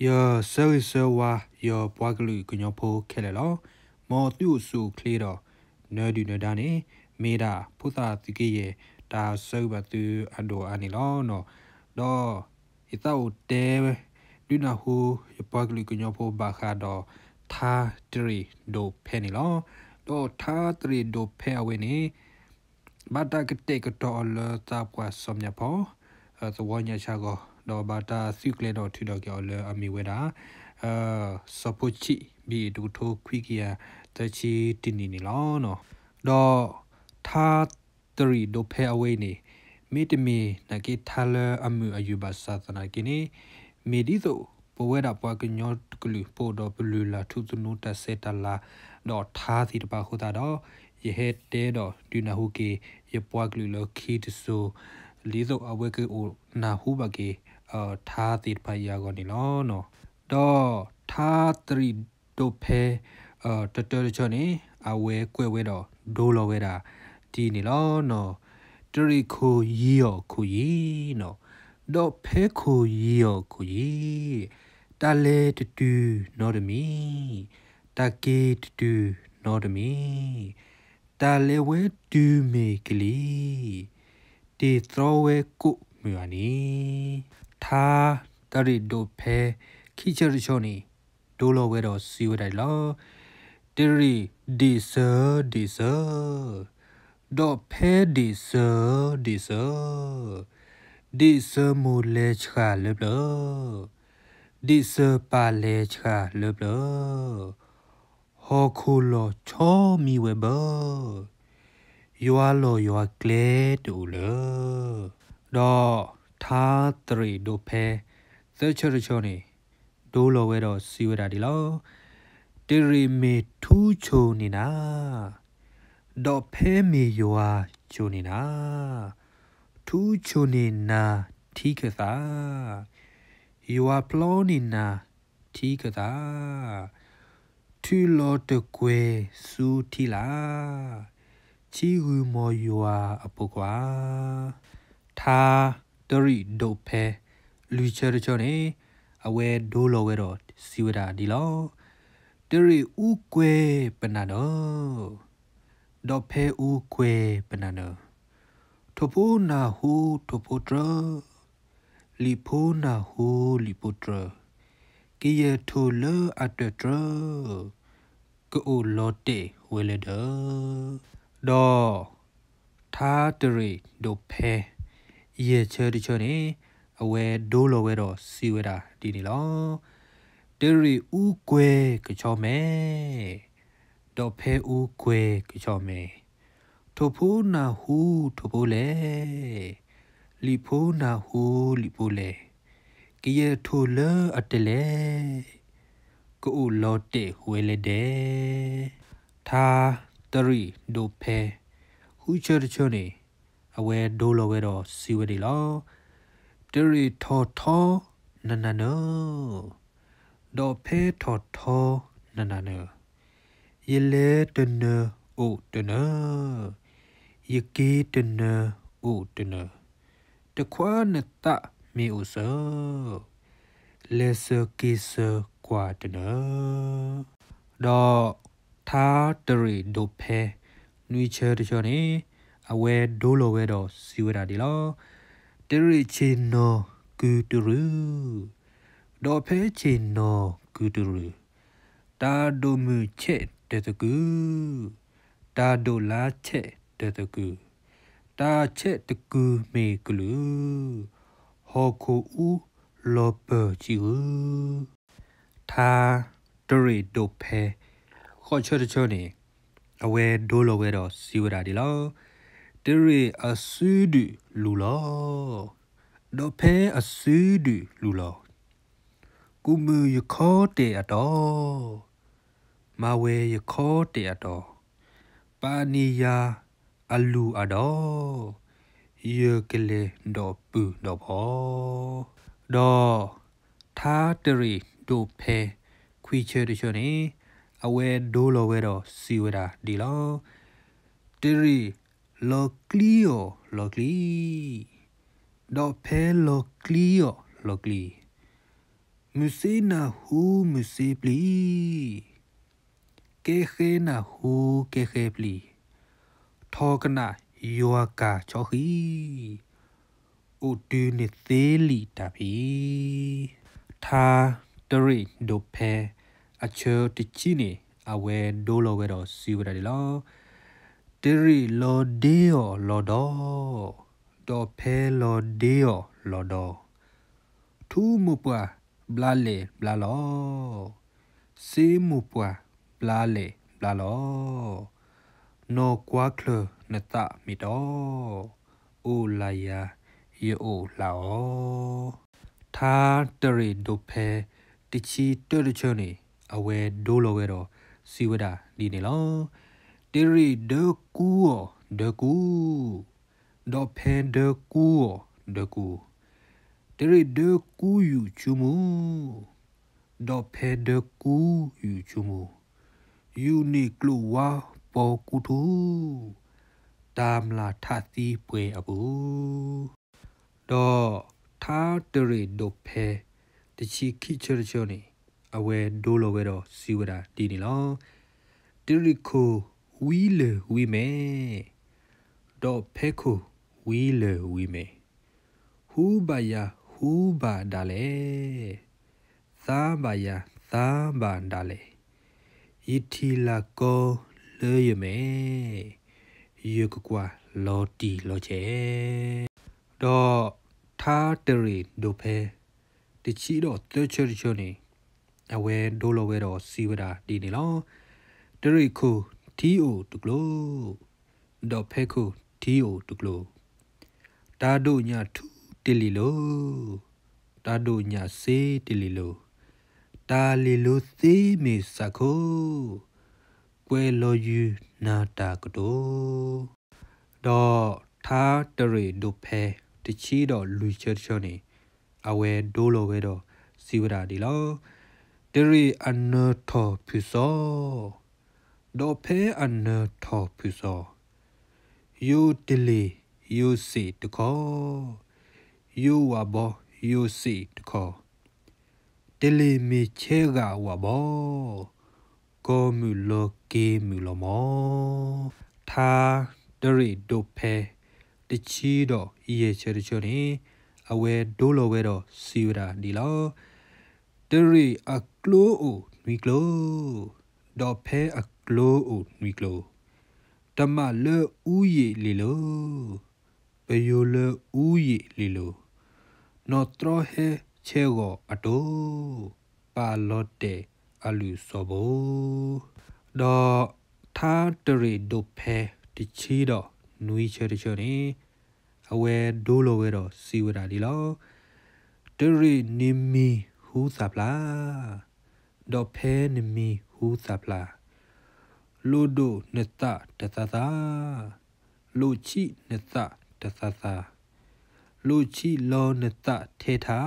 ယဆၢဂ့ၤဆၢဝါ ယပှၤကလုာ်ကညီဖိခဲလၢာ်လီၤ. မ်သုအိၣ်ဆူၣ်အိၣ်ချ့ဒီး နၢဒုၣ်နၢဒါန့ၣ် မ့ၢ်ဒၣ်ဖိသၣ်သုးက့ယဲၢ် တၢ်ဆၢဂ့ၤဘၣ်သုအဒိၣ်အါန့ၣ်လီၤ. ဒီးယသးအိၣ်တဲ ဒုးနၢ်ဟူ ယပှၤကလုာ်ကညီဖိဘၣ်ဃးဒီး ထါတရ့ၣ်ဒိၣ်ဖဲန့ၣ်လီၤ. ဒီးထါတရ့ၣ်ဒိၣ်ဖဲအဝဲန့ၣ် ဘၣ်တၢ်ကတဲာ်ကတီၤအီၤလၢသးပှၢ်စီၤမၠၣ်ဖီ သဝီညါဆၣ်ဂီၤ, ဒီးဘၣ်တၢ်သုးကျဲၤဒီးထုးထီၣ်က့ၤအီၤလၢအမ့ၢ်ဝဲဒၣ် စီၤဖိဆံး ဘီတကထိခွံကယၤသၢဆံတနံၣ်န့ၣ်လီၤ. ဒီးထါတရ့ၣ်ဒိၣ်ဖဲအဝဲအံၤန့ၣ် မ့တမ့ၢ်နာ်က့ထါလၢအမုာ်အယုၢ်ဘၣ်ဆၣ်သနာ်က့န့ၣ် မ့ၢ်ဒ်သိးပဝဲဒၣ်ပှၤကညီတကလုာ် ပအိၣ်ဒီးပလုၢ်လၢ်ထူသနူတၢ်ဆဲးတၢ်လၤ ဒီးထါသ့ၣ်တဖၣ်အဃိသတးဒီး ယဟဲတဲဒီးဒုးနၢ်ဟူက့ၤ ယပှၤကလုာ်လၢခံတစိၤ ဒ်သိးအဝဲကအိၣ်နၢ်ဟူဘၣ်က့ၤ ထါသ့ၣ်တဖၣ်အံၤအဂီၢ်န့ၣ်လီၤ. ဒီးထါတရ့ၣ်ဒိၣ်ဖဲ တတၢတဆီန့ၣ် အဝဲကွဲးဝဲဒီးဒိလီၤဝဲဒၣ်ဒ်န့ၣ်လီၤ. တရ့ၣ်ခိၣ်ယံၤအီၣ်ခိၣ်ယံၤနီၤ, ဒီးဖဲခိၣ်ယံၤအီၣ်ခိၣ်ယံၤ, တၢ်လဲၤတတုၤနီတမံၤ, တၢ်က့ၤတတုၤနီတမံၤ, တၢ်လဲၤဝဲတုၤမ့ၢ်ကလံၤ, တ့ၢ်သီဝဲကိးမုၢ်အနံၤ, ထါတရ့ၣ်ဒိၣ်ဖဲ ခံဆၢတဆီန့ၣ် ဒိလီၤဝဲဒီးစံးဝဲဒၣ်ဒ်လီၤ. တရ့ၣ်ဒ့ၣ်စၢၤဒ့ၣ်စၢၤ, ဒီးဖဲဒ့ၣ်စၢၤဒ့ၣ်စၢၤ, ဒ့ၣ်စၢၤမိၢ်လဲၤဆှၣ်လၢပျၢၤ, ဒ့ၣ်စၢၤပၢ်လဲၤဆှၣ်လၢပျၢၤ, ဟီၣ်ခိၣ်လီၤဆီမံဝဲဘၢ, ယွၤလီၢ်ယွၤကျဲတအိၣ်လၢၤ. ဒီးထါတရ့ၣ်ဒိၣ်ဖဲ သၢဆၢတဆီန့ၣ် ဒိလီၤဝဲဒီးစံးဝဲဒၣ်ဒ်လီၤ. တရ့ၣ်မ့ၢ်ထူဆိၣ်န့ၢ်နၤ, ဒီးဖဲမ့ၢ်ယွၤဆိၣ်န့ၢ်နၤ, ထူဆိၣ်န့ၢ်နၤထံကသး, ယွၤပျီန့ၢ်နၤထံကသး, ထုးလီၤတကွဲၤဆူထံလာ်, ဆံးဂုၢ်မီၢ်ယွၤအဖိခွါ, ထါတရ့ၣ်ဒိၣ်ဖဲ လွံၢ်ဆၢတဆီန့ၣ် အဝဲဒိလီၤဝဲဒီးစံးဝဲဒၣ်ဒ်လီၤ. တရ့ၣ်အူကွဲၤပနၢ်နၢၤ, ဒီးဖဲအူကွဲၤပနၢ်နၢၤ, ထိၣ်ဖိနၢ်ဟူထိၣ်ဖိတြၢၤ, လံာ်ဖိနၢ်ဟူလံာ်ဖိတြၢၤ, ကယဲၢ်ထိၣ်လၢအတြၢၤတြၢၤ, ကအိၣ်လီၤတဲာ်ဝဲလၢဒၢး, ဒီး ထါတရ့ၣ်ဒိၣ်ဖဲ ယဲၢ်ဆၢတဆၢန့ၣ် အဝဲဒိလီၤဝဲဒီးစံးဝဲဒၣ်ဒ်န့ၣ်လီၤ. တရ့ၣ်အူကွဲၤကဆီမဲာ်, ဒီးဖဲအူကွဲၤကဆီမဲာ်, ထိၣ်ဖိနၢ်ဟူထိၣ်ဖိလဲၣ်, လံာ်ဖိနၢ်ဟူလံာ်ဖိလဲၣ်, ကယဲၢ်ထိၣ်လၢအတလဲၣ် ကအိၣ်လီၤတဲာ်ဝဲလၢဒဲး, ထါတရ့ၣ်ဒိၣ်ဖဲ ဃုဆၢတဆၢန့ၣ် အဝဲဒိလီၤဝဲဒီးစံးဝဲဒၣ်လီၤ. တရ့ၣ်ထီၣ်ထီနနၤနၢၤ, ဒီးဖဲထီၣ်ထီနနၤနၢၤ, ယလဲၤတနၢၤအိၣ်တနၢၤ, ယက့ၤတနၢၤအိၣ်တနၢၤ, တခွါနသးမ့ၢ်အိၣ်စၢၤ, လဲၤစၢၤက့ၤစၢၤကွၢ်တနၢၤ, ဒီးထါတရ့ၣ်ဒိၣ်ဖဲ နွံဆၢတဆၢန့ၣ် အဝဲဒိလီၤဝဲဒီးစံးဝဲဒၣ်ဒ်လီၤ. တရ့ၣ်ဆ့ၣ်နီၤကုတရုၢ်, ဒီးဖဲဆ့ၣ်နီၤကုတရုၢ်, တၢ်ဒိၣ်မုၢ်ဆဲးတသကုၤ, တၢ်ဒိၣ်လါဆဲးတသကုၤ, တၢ်ဆဲးတကုၤမ့ၢ်ကလုာ်, ဟီၣ်ခိၣ်အူလီၤပၢၢ်ဆံးဂုၢ်, ထါတရ့ၣ်ဒိၣ်ဖဲ ဃိးဆၢတဆၢန့ၣ် အဝဲဒိလီၤဝဲဒီးစံးဝဲဒၣ်ဒ်လီၤ. တရ့ၣ်အစုဒုၣ်လူလီၤ, ဒီးဖဲအစုဒုၣ်လူလီၤ, ကူးမုၢ်ယခီတဲာ်အတီၤ, မၤဝဲယခီတဲာ်အတီၤ, ပာ်န့ၢ်ယၤအလူၢ်အဒီ, ယကလဲၤဒီးပုၢ်ဒီးဖီ, ဒီးထါတရ့ၣ်ဒိၣ်ဖဲ ခွံဆၢတဆၢန့ၣ် အဝဲဒိလီၤဝဲဒီးစံးဝဲဒၣ်ဒ်လီၤ. တရ့ၣ်လီၤကျံအီၤလီၤကျံ, ဒီးဖဲလီၤကျံအီၤလီၤကျံ, မုၢ်ဆ့ၣ်နၢ်ဟူမုၢ်ဆ့ၣ်ပျံၤ, ကဲဃဲနၢ်ဟူကဲဃဲပျံၤ, ထီၣ်ကနၣ်ယွၤကၤဆီဃံ, အိၣ်တုၤနသ့လံာ်တၢ်ဖံး. ထါတရ့ၣ်ဒိးဖဲ အဆၢတဆံန့ၣ် အဝဲဒိလီၤဝဲဒီးစံးဝဲဒၣ်ဒ်လီၤ. တရ့ၣ်လီၤဒ့အီၤလီၤဒီး, ဒီးဖဲလီၤဒ့အီၤလီၤဒီး, ထူမိၢ်ပှၢ်ဘျါလဲၣ်ဘျါလီၤ, စ့မိၢ်ပှၢ်ဘျါလဲၣ်ဘျါလီၤ, နီၢ်ကွၢ်ချၢၣ်နသးမ့ၢ်တီ, အိၣ်လၢယၤယအိၣ်လၢအီၤ. ထါတရ့ၣ်ဒိးဖဲ တဆံတၢတဆၢန့ၣ် အဝဲဒိလီၤဝဲဒီးစံးဝဲဒၣ်ဒ်န့ၣ်လီၤ. တရ့ၣ်ဒၢကူအီၤဒၢကူ, ဒီးဖဲဒၢကူအီၤဒၢကူ, တရ့ၣ်ဒၢကူယူၢ်ဆူမူ, ဒီးဖဲဒၢကူယူၢ်ဆူမူ, ယူၢ်န့ၢ်ကျိၣ်ဝါပီကူထူ, တၢ်မျၢ်ထးသံပှဲၤအပူၤ. ဒီးထါတရ့ၣ်ဒိးဖဲ တဆံခံဆၢတဆၢန့ၣ် အဝဲဒိလီၤဝဲဒီးစံးဝဲဒၣ်ဒ်န့ၣ်လီၤ. တရ့ၣ်ခိၣ်ဝံလၢာ်ဝံမဲာ်, ဒီးဖဲခိၣ်ဝံလၢာ်ဝံမဲာ်, ဟူဘၣ်ယၤဟူဘၣ်ဒၣ်လဲာ်, သါဘၣ်ယၤသါဘၣ်ဒၣ်လဲာ်, ယထံၣ်လၢ်ကီလၢယမဲာ်, ယကကွၢ်လီၤတံၢ်လီၤဆဲး. ဒီးထါတရ့ၣ်ဒိးဖဲ တဆံဒီးသၢဆၢတဆၢန့ၣ် အဝဲဒိလီၤဝဲဒီးစံးဝဲဒၣ်ဒ်န့ၣ်လီၤ. တရ့ၣ်ခိၣ်ထံအိၣ်တကျိၤ, ဒီးဖဲခိၣ်ထံအိၣ်တကျိၤ, တၢ်ဒိၣ်ညၣ်ထူတလံၤလီၤ, တၢ်ဒိၣ်ညၣ်စ့တလံၤလီၤ, တၢ်လံၤလီၤသ့မ့ၢ်စးခိၣ်, ကွဲးလီၤယုၢ်နၤတၢ်ကတိၤ. ဒီးထါတရ့ၣ်ဒိးဖဲ တဆံဒီးလွံၢ်ဆၢတဆၢန့ၣ် အဝဲဒိလီၤဝဲဒီးစံးဝဲဒၣ်ဒ်လီၤ. တရ့ၣ်အနၢၤထီၣ်ဖုၣ်စီ, ဒီးဖဲအနၢၤထီၣ်ဖုၣ်စီ, ယိၤတလ့ၢ်ယိၤစ့းတခီ, ယိၤဝၣ်ဘီယိၤစ့းတခီ, တလ့ၢ်မ့ၢ်ဆဲးဂၤဝၣ်ဘီ, ကီၢ်မုၢ်လီၤက့ၤမုၢ်လီၤမီၤ. ထါတရ့ၣ်ဒိးဖဲ တဆံဒီးယဲၢ်ဆၢတဆၢန့ၣ် အဝဲဒိလီၤဝဲဒီးစံးဝဲဒၣ်ဒ်လီၤ. တရ့ၣ်အကျိအိၣ်နွံကျိၤ, ဒီးဖဲအကျိအိၣ်နွံကျိၤ, တမၣ်လၢအူယံာ်လံၤလီၤ, ပယိၤလၢအူယံာ်လံၤလီၤ, နီၢ်တြီဟဲဆဲးဂီၤအတိ, ပာ်လီၤတဲာ်အလုၢ်စီၤဘိ. ဒီးထါတရ့ၣ်ဒိးဖဲ တဆံဒီးနွံဆၢတဆၢန့ၣ် အဝဲဒိလီၤဝဲဒီးစံးဝဲဒၣ်ဒ်လီၤ. တရ့ၣ်နမံၤဟူသၣ်ဖျါ, ဒီးဖဲနမံၤဟူသၣ်ဖျါ, လိၣ်ဒိၣ်နသးတသးသး, လိၣ်ဆံးနသးတသးသး, လိၣ်ဆံးလီၤနသးထဲထါ,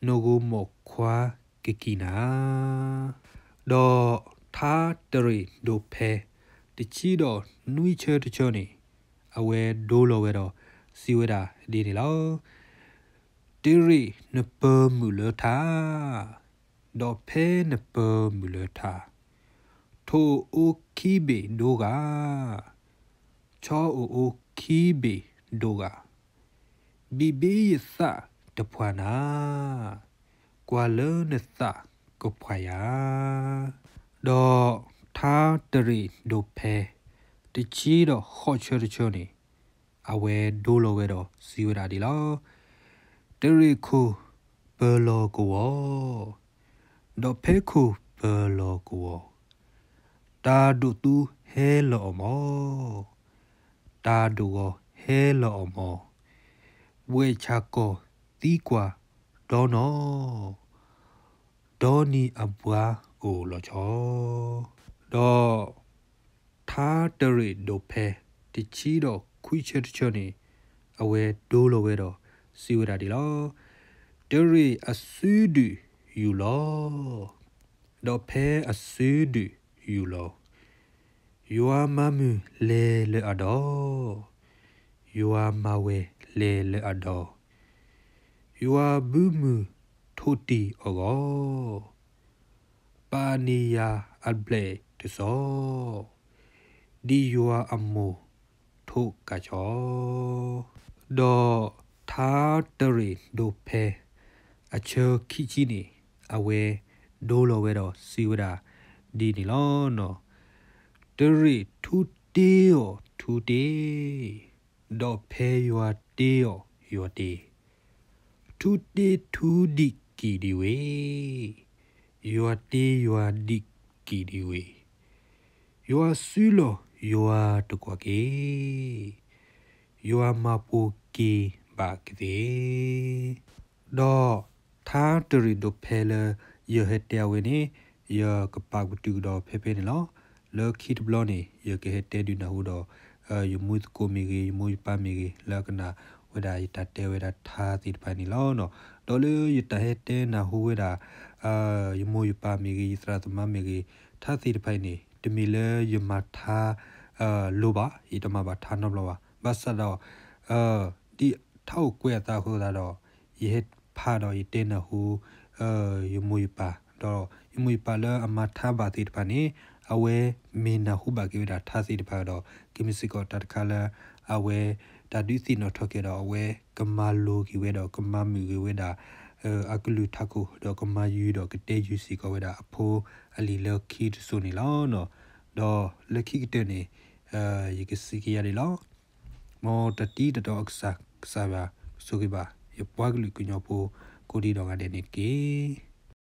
နဂိၢ်မိၢ်ခွါကကံၢ်နၤ. ဒီးထါတရ့ၣ်ဒိးဖဲ တဆံဒီးနွံဆၢတဆၢန့ၣ် အဝဲဒိလီၤဝဲဒီးစံးဝဲဒၣ်ဒ်န့ၣ်လီၤ. တရ့ၣ်နပၢၤမုၢ်လၢထါ, ဒီးဖဲနပၢၤမုၢ်လၢထါ, ထိၣ်အိၣ်အိၣ်ခံဘ့ၣ်ဒိဂၤ, ဆီအိၣ်အိၣ်ခံဘ့ၣ်ဒိဂၤ, ဘံၣ်ဘ့ယသးတဖှၣ်နၤ, ကွၢ်လၢနသးကဖှၣ်ယၤ. ဒီးထါတရ့ၣ်ဒိးဖဲ တဆံဒီးဃိးဆၢတဆၢန့ၣ် အဝဲဒိလီၤဝဲဒီးစံးဝဲဒၣ်ဒ်လီၤ. တရ့ၣ်ခိၣ်ပၢၤလီၤကဝီၤ, ဒီးဖဲခိၣ်ပၢၤလီၤကဝီၤ, တၢ်ဒိၣ်သူဟဲလီၤအီၣ်မီၤ, တၢ်ဒိၣ်ဂီၤဟဲလီၤအီၣ်မီၤ, ဘှဲးဆၣ်ကီၢ်သံကွၢ်ဒီနီၢ်, ဒီနံၤအဘှါအိၣ်လီၤဆီ. ဒီးထါတရ့ၣ်ဒိးဖဲ တဆံဒီးခွံဆၢတဆၢန့ၣ် အဝဲဒိလီၤဝဲဒီးစံးဝဲဒၣ်ဒ်လီၤ. တရ့ၣ်အစုဒုၣ်ယူၢ်လီၤ, ဒီးဖဲအစုဒုၣ်ယူၢ်လီၤ, ယွၤမၤမုာ်လဲၤလၢအဒီ, ယွၤမၤဝဲၤလဲၤလၢအဒီ, ယွၤဘုမုၢ်ထ ထိၣ်တ့ၢ်အဂီၢ်, ပာ်န့ၢ်ယၤအဘျဲၣ်တစီၤ, ဒ်ယွၤအမိၢ်ထိၣ်ကးဆီ. ဒီးထါတရ့ၣ်ဒိးဖဲအဆၢခံဆံန့ၣ် အဝဲဒိလီၤဝဲဒီးစံးဝဲဒၣ်ဒ်န့ၣ်လီၤ. တရ့ၣ်ထူတ့အီၤထူတ့, ဒီးဖဲယွၤတ့အီၤယွၤတ့, ထူတ့ထူဒံးကံၢ်ဒံးဝ့ၢ်, ယွၤတ့ယွၤဒံးကံၢ်ဒံးဝ့ၢ်, ယွၤစုလီၢ်ယွၤတကွၢ်က့ၤ, ယွၤမၤပိာ်က့ၤဘၣ်ကသ့. ဒီးထါတရ့ၣ်ဒိးဖဲလၢယဟဲတဲအဝဲန့ၣ် ယကပာ်ကတုာ်ကဒီးဖဲဖဲန့ၣ်လီၤ. လၢခံတဘျီန့ၣ် ယကဟဲတဲဒုးနၢ်ဟူဒီး ယမိၢ်သကိးမ့ၢ်ဂ့ၤ, ယမိၢ်ယပၢ်မ့ၢ်ဂ့ၤ, လၢအကနၣ်ဝဲဒၣ်ယတၢ်တဲဝဲဒၣ်ထါသ့ၣ်တဖၣ်န့ၣ်လီၤ. ဒီးလၢယတၢ်ဟဲတဲနၢ်ဟူဝဲဒၣ် ယမိၢ်ယပၢ်မ့ၢ်ဂ့ၤ, ယသရၣ်သမါမ့ၢ်ဂ့ၤ, ထါသ့ၣ်တဖၣ်အံၤန့ၣ် တမ့ၢ်လၢယမၤထါလိၤဘၣ်, ယတမၤဘၣ်ထါနီတဘျီဘၣ်. ဘၣ်ဆၣ်ဒီး ဒ်ထါအိၣ်ကွဲးအသးအဃိသတးဒီး ယဟဲဖးဒီးယတဲနၢ်ဟူ ယမိၢ်ယပၢ်, ဒီးယမိၢ်ယပၢ်လၢအမၤထါဘၣ်သ့ၣ်တဖၣ်န့ၣ် အဝဲမ့ၢ်နၢ်ဟူဘၣ်က့ၤဝဲဒၣ်ထါသ့ၣ်တဖၣ်ဒီး ကမ့ၢ်စ့ၢ်ကီးတၢ်တခါလၢ အဝဲတၢ်ဒုးသ့ၣ်နီၣ်ထီၣ်က့ၤဒီး အဝဲကမၤလိၤက့ၤဝဲဒီး ကမၤမုာ်က့ၤဝဲဒၣ် အကလုၢ်ထးခိၣ် ဒီးကမၤယုၤဒီးကတဲယုၤစ့ၢ်ကီးဝဲဒၣ်အဖိအလံၤလၢခံတစိၤန့ၣ်လီၤ. ဒီးလၢခံကတၢၢ်န့ၣ် ယကစံးက့ၤယၤဒ်လီၤ. မ်တၢ်တံၤတၢ်တီအကစၢ် ကစၢ်ယွၤကဆိၣ်ဂ့ၤဘၣ် ယပှၤကလုာ်ကညီဖိ ကိးဒံဒီးဂၤဒဲးန့ၣ်တက့ၢ်.